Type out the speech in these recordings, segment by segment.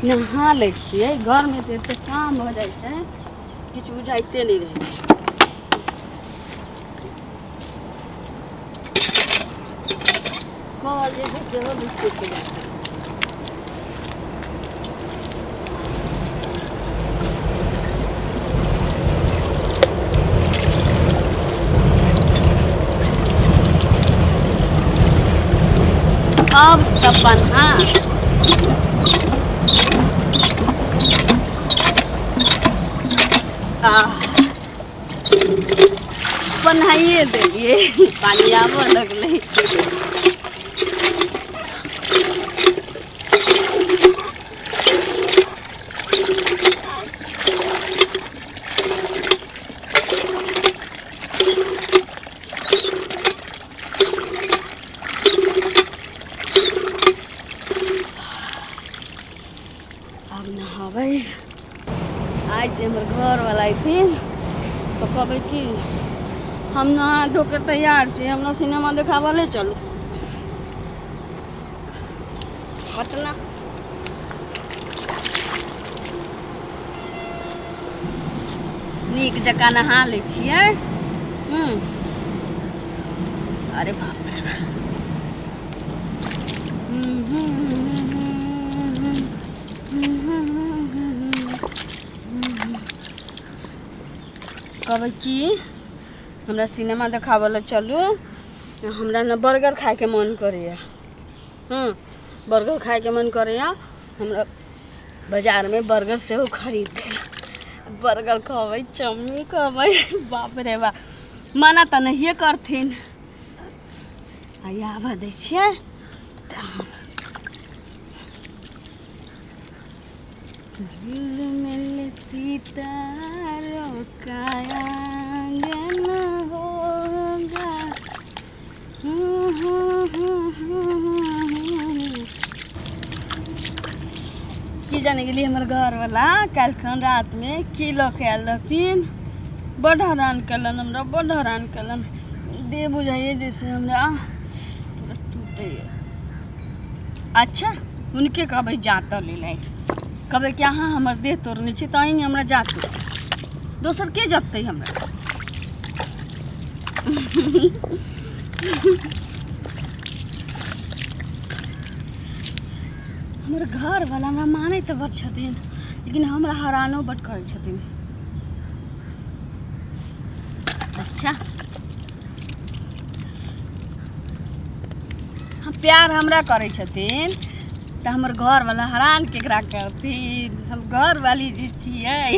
नहा लै छियै। घरमे तऽ एते काम भऽ जाइ छै, किछु बुझाइते नहि रहै छै। कल जे छै सेहो सुखि जाइ छै। अब तऽ बन्हा बनाइए देलियै, पानि आबऽ लगलै। आब नहाबै। आइ जे हमर घरवला अयथिन तऽ कहबै कि हम नहा धो के तैयार छी, हमरा सिनेमा देखाबऽ ले चलू। पटना नीक जकाँ नहा लै छियै। हूँ, अरे बाप रे बाप। कहबै कि हमरा सिनेमा देखाबऽ लए चलू, हमरा ने बर्गर खायके मन करैए। हँ, बर्गर खायके मन करैए हमरा। बाजारमे बर्गर सेहो खरीद देब, बर्गर खबै, चाउमिन खबै। बाप रे बाप, मना तऽ नहिए करथिन। आ आबऽ दै छियै तऽ झिलमिल सितारों का आंगन होगा। की जाने गेली हमर घरवला काल्हिखन रातिमे की लऽ के आयल रहथिन। बड्ड हरान केलनि हमरा, बड्ड हरान केलनि। देह बुझाइए जैसे हमरा पूरा टूटैए। अच्छा, हुनके कहबै जाँतऽ लेल, कहबै कि अहाँ हमर देह तोड़ने छी तऽ अहीं हमरा जाँतू, दोसर के जततै हमरा? हमर घरवला हमरा मानै तऽ बड़ छथिन, लेकिन हमरा हरानो बड करै छथिन। अच्छा, हम प्यार हमरा करै छथिन तऽ हमर घरवला हरान केकरा करथिन? हम घरवाली जी छियै।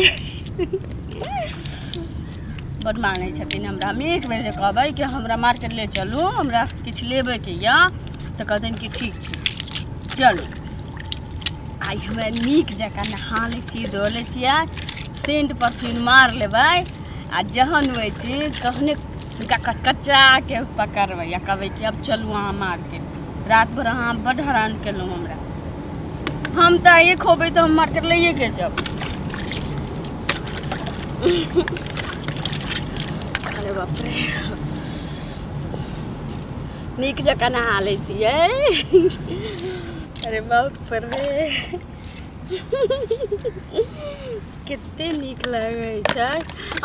बड मानै छथिन हमरा। हम एक बेर जे कहबै कि हमरा मार्केट ले चलू, हमरा किछु लेबेके यऽ, तऽ कहथिन कि ठीक छै, चलू। आइ हमरा नीक जकाँ नहा लै छी, धो लै छियै, सेंट परफ्यूम मार लेबै आ जहन होइ छै तहने हुनका कचकचाके पकड़बै आ कहबै कि अब चलू अहाँ मार्केट। रात भरि अहाँ बड्ड हरान केलहुँ हमरा। हम तऽ एक होबै तऽ हम मार्केट लैए के जाब। अरे बाप रे, नीक जकाँ नहा लै छियै। अरे बाप रे, कते नीक लगै छै।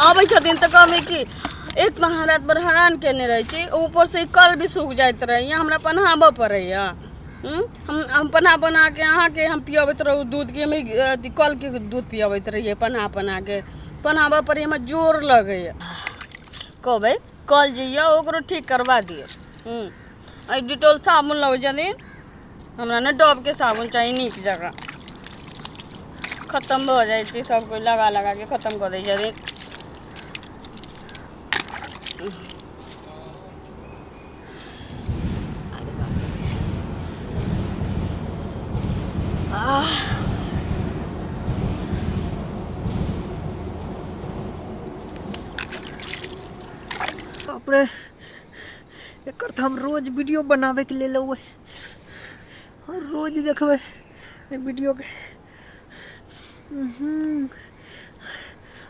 आबै छथिन तऽ कहबै कि एक महीना रात भरि हरान केने रहै छी, ऊपरसँ ई कल भी सूख जाइत रहैए, हमरा पन्हाबऽ पड़ैए। हम पन्हा पन्हाके अहाँके हम पियबैत रहू दूध के, हम अथी कलके दूध पियबैत रहियै। पन्हा पन्हाके पन्हाबऽ पड़ैए, हमरा जोर लगैए। कहबै कल जे यऽ ओकरो ठीक करबा दियौ। एहि डिटोल साबुन लबै छथिन, हमरा ने डबके साबुन चाही नीक जकाँ। खतम भऽ जाइ छै, सब कोइ लगा लगाके खतम कऽ दै छथिन। अरे बाप रे, आह। बाप रे, एकर तऽ हम रोज वीडियो बनाबैके लेल अबै, रोज देखबै एहि वीडियोके।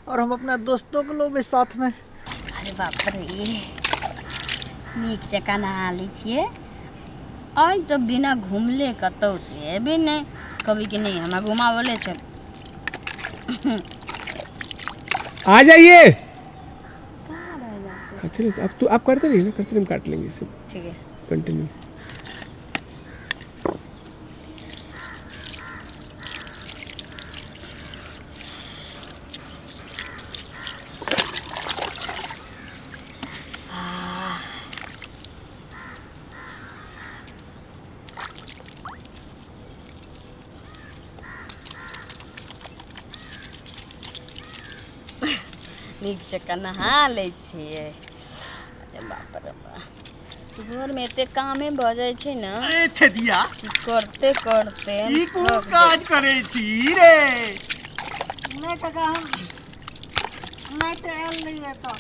और हम अपना दोस्तों के लेबै साथमे। अरे बाप रे, नीक जकाँ नहा लै छियै। आइ तऽ बिना घुमले कतहु से भी नहि। कभी कि नहीं हमरा घुमावले चल। आ जाइए। चलिए अब तो आप करते रहिए ना, करते हम काट लेंगे इसे। ठीक है, कंटिन्यू। नीक जकाँ नहा लै छियै। अरे बाप रे बाप, घरमे एते कामे भऽ जाइ छै ने। अरे छेदिया, करते करते ई कोन काज करै छी रे? नहि काका, हम नहि तऽ आयल नहीं है। तऽ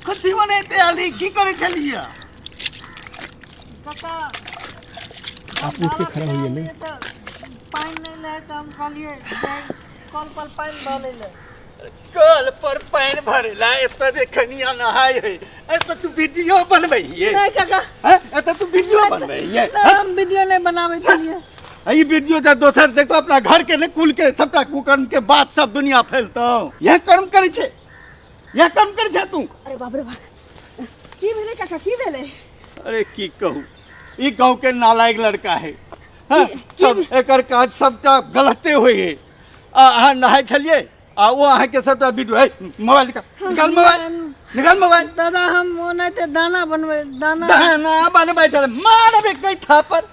कथी बनेते आली, की करै छलियै काका? आप उठ के खड़ा होइए ना। पानि नहि रहै तऽ हम कहलियै कल पर पानि भऽ लै। कल पर पानि भरेला एतऽ जे कनिया नहाय है, एतऽ तू वीडियो बनबैहिए? नहि काका। हैं, एतऽ तू वीडियो बनबैहिए? हम वीडियो नहि बनाबै छलियै। ई वीडियो जे दोसर देखतो, अपना घर के ने कुल के सबटा कुकर्म के बात सब दुनिया फैलतौ। यह कर्म करै छै, यह कर्म करै छै तू। अरे बाप रे बाप, की भेलै काका, की भेलै? अरे की कहू, ई गाँव के नालायक लड़का है। हाँ, सब एकर काज सबटा गलते होइ है। आ अहाँ नहाय छलियै आ ओ अहाँके सबटा वीडियो है। मोबाइल निकाल, निकाल मोबाइल, निकाल मोबाइल। दादा, हम ओनाहिते दाना बनबै, दाना दाना बनबै छलै। मारबै कै थापर।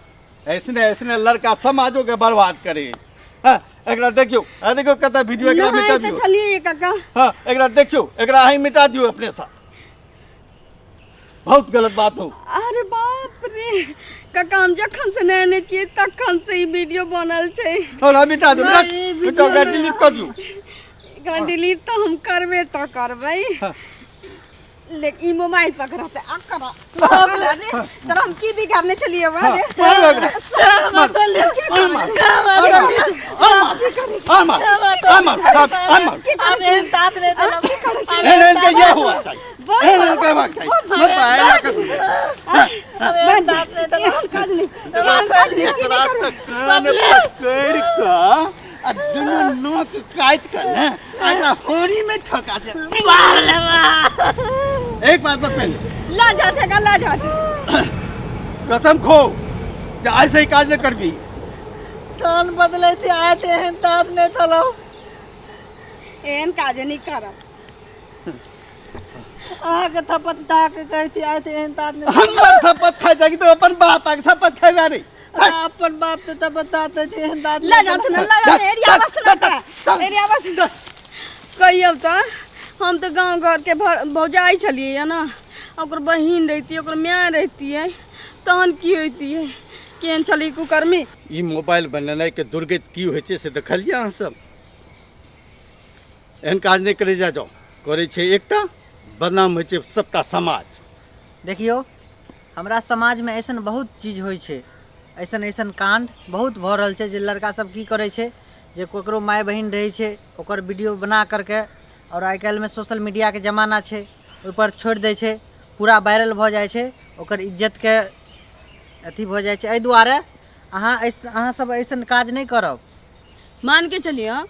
ऐसने ऐसने लड़का समाजो के बर्बाद करे। हाँ, एकरा देखियौ, आ देखियौ कतऽ वीडियो, एकरा मिटा नहाय तऽ दियौ। छलियै काका। हाँ, एकरा देखियौ, एकरा अहीं मिटा दियौ अपने सँ। बहुत गलत बात हो। अरे बाप रे काका, हम जखन से नहेने छियै तखन से ई वीडियो बनल छै। और मिटा दियौ, नहीं, ई मिटा, वीडियो एकरा नहीं। डिलीट कर दियौ। एकरा डिलीट तऽ हम करबे तऽ करबै। हाँ। लेकिन ई मोबाइल पकड़ते आ करा अरे, तोरा हम की बिगाड़ने छलियै हाँ, रे? मारू एकरा। मार, और मार, और मार, और मार, और मार, और मार, और मार। आब एहन तात नहि देलक। एहन एहन के ये हुआ चाहिए, एहन एहन के होबाक चाहिए। मत आया कर। आब एहन तात नहि देलक। एहन काज नहि, एहन काज नहि। एकरा तऽ कान पकड़ि कऽ आ दुनू नाक काटि कऽ ने एकरा होरी में ठोका दे। एक बात बत पहले ला जाते का, ला जाते। कसम खो जे आइ से ही काज नहि करबी। कान बदलै छै, आइ तऽ एहन तात नहि देलक। एहन काज नहि करब। अहाँके थप्पड़ दऽ के कहै छी, आइ तऽ एहन तात नहि। हमर शपथ खाइ जाइ कि तू अपन बाप के शपथ खेबे रे? अपन बाप तऽ थप्पड़ दऽ दै छै, एहन तात। ला जाते ना, ला जाते। एरिया बस ना तोरा, एरिया बस। कहियौ तऽ, हम तऽ गाँव घरके भौजाइ छलियै ने, ओकर बहिन रहितियै, ओकर माय रहितियै, तहन की होइतियै? केहन छलै कुकर्मी। ई मोबाइल बनेनाइ के दुर्गति की होइ छै से देखलियै अहाँ सब। एहन काज नहि करै जा जाउ। करै छै एकटा, बदनाम होइ छै सबटा समाज। देखियौ, हमरा समाजमे अइसन बहुत चीज होइ छै, अइसन अइसन काण्ड बहुत भऽ रहल छै जे लड़का सब की करै छै जे ककरो माय बहिन रहै छै, ओकर वीडियो बना करके, आओर आइ काल्हिमे सोशल मीडियाके जमाना छै, ओहिपर छोड़ि दै छै, पूरा वायरल भऽ जाइ छै, ओकर इज्जतके अथी भऽ जाइ छै। एहि दुआरे अहाँ अहाँ सब अइसन काज नहि करब। मान के चलियौ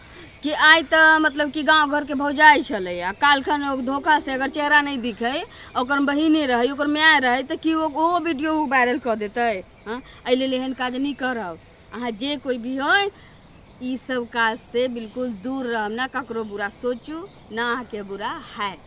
कि आइ तऽ मतलब कि गाँव घरके भौजाइ छलै, आ काल्हिखन ओ धोखा से अगर चेहरा नहि दिखै, ओकर बहिने रहै, ओकर माय रहै, तऽ की ओहो वीडियो वायरल कऽ देतै? हँ, एहि लेल एहन काज नहि करब। अहाँ जे कोइ भी होइ, ई सब काज से बिल्कुल दूर रहब। ना ककरो बुरा सोचू, ना अहाँके बुरा हैत।